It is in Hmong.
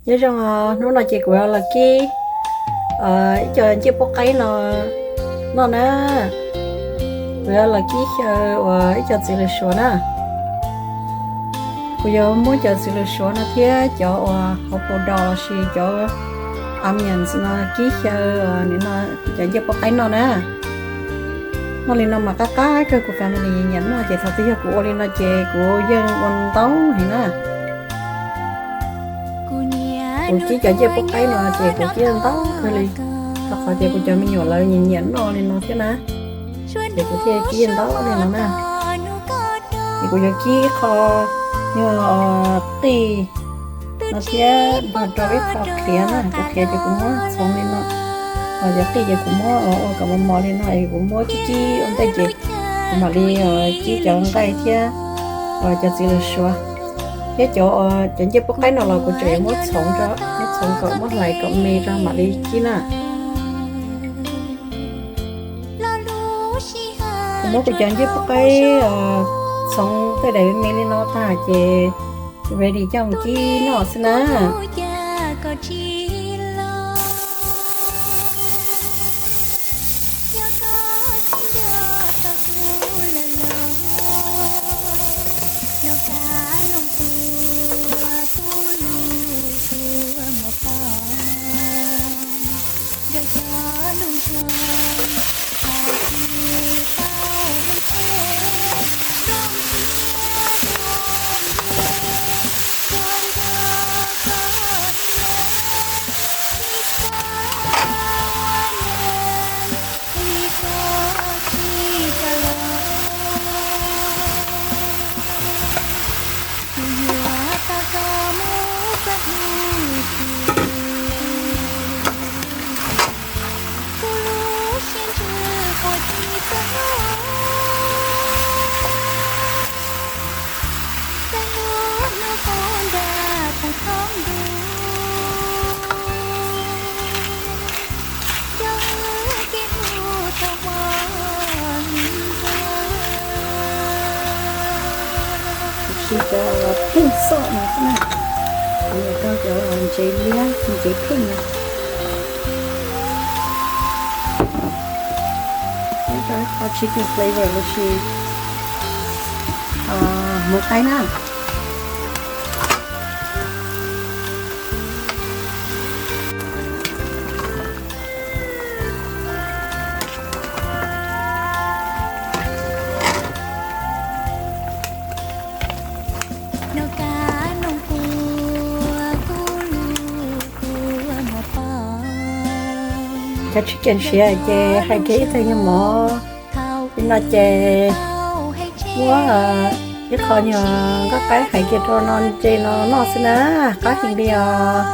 Nyob zoo os, hnub no ces kuv yuav los kib ib co ncej puab qaib no noj na. Kuv yuav los kib xyaw uas ib co txiv lws suav na. Kuv yuav muab cov txiv lws suav no thiab cov uas hauv paus dos lossis cov onions no kib xyaw no, cov ncej puab qaib noj na. Noj li no mas qab qab kawg, kuv family nyiam noj ces thaum twg yog kuv ua li no ces kuv yeej ua ntau heev na. Kuv kib cov ncej puab qaib no ces kuv kib ntau kawg li, rau qhov tias kuv cov me nyuam lawv nyiam nyiam noj li no thiab na, ces kuv thiaj kib ntau li no na. Ces kuv yuav kib ib qho nyuag qij no thiab nrog rau ib qho qhiav na, cov qhiav ces kuv muab txhoov li no, ho cov qij ces kuv muab ua kom mos mos li no es kuv muab kib kib ua ntej ces kuv mam li kib cov nqaij thiab cov txiv lws suav. Thiab cov, cov ncej puab qaib no los kuv tseem yuav muab txhoov, muab txhoov kom muab hlais kom me rau mam li kib na. Kuv muab kuv cov ncej puab qaib txhoov tej daim me me li no tag ces ready coj mus kib noj xwb na. Tsis cov pug xoj no xwb na, kuv yuav rau cov ntsev liab ntsev pheej no. Rau ib qho chicken flavor lossis muv qaib na. Cov chicken siav ces hais kiag ib txog nyuag mov li no ces muab ib qho nyuag nqaij qaib hais kiag rau no ntse no noj xwb na, qab heev li os.